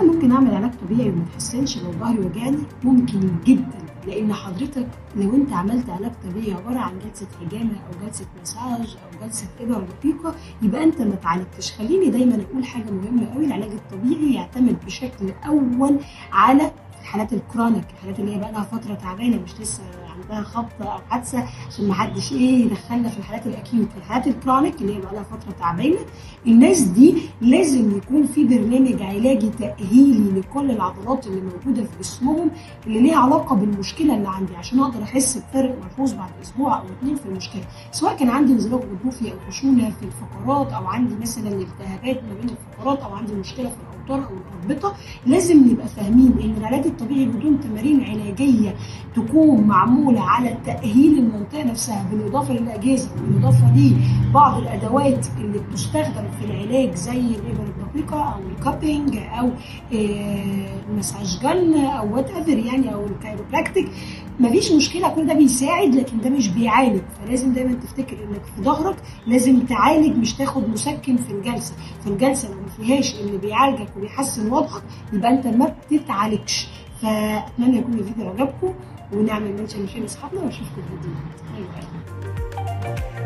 انا ممكن اعمل علاج طبيعي وما اتحسنش لو ظهري وجعني؟ ممكن جدا، لان حضرتك لو انت عملت علاج طبيعي عبارة عن جلسه حجامة او جلسه مساج او جلسه ابر دقيقة، يبقى انت ما اتعالجتش. خليني دايما اقول حاجة مهمة قوي، العلاج الطبيعي يعتمد بشكل اول على الحالات ال chronic، الحالات اللي هي بقى لها فترة تعبانة، مش لسه عندها خبطه او حادثه، عشان ما حدش ايه يدخلنا في الحالات ال acute. الحالات ال chronic اللي هي بقى لها فترة تعبانة، الناس دي لازم يكون في برنامج علاجي تاهيلي لكل العضلات اللي موجودة في جسمهم اللي ليها علاقة بالمشكلة اللي عندي، عشان اقدر احس بفرق ملحوظ بعد اسبوع او 2 في المشكلة، سواء كان عندي انزلاق غضروفي او خشونة في الفقرات، او عندي مثلا التهابات ما بين الفقرات، او عندي مشكلة في الاوتار او الاربطه. لازم نبقى فاهمين ان العلاج الطبيعي بدون تمارين علاجية تكون معمولة على تاهيل المنطقة نفسها، بالاضافة للاجهزة، بالاضافة لبعض الادوات اللي بتستخدم في العلاج زي الابر الدقيقة او ال cupping او ال massage gun او whatever يعني، او ال chiropractic، مفيش مشكلة، كل ده بيساعد لكن ده مش بيعالج. فلازم دايما تفتكر انك في ظهرك لازم تعالج، مش تاخد مسكن في الجلسة. فالجلسه لو ما فيهاش اللي بيعالجك وبيحسن وضعك يبقى انت ما بتتعالجش. فاتمنى يكون الفيديو عجبكم، ونعمل mention لاصحابنا، واشوفكم في فيديو. bye bye.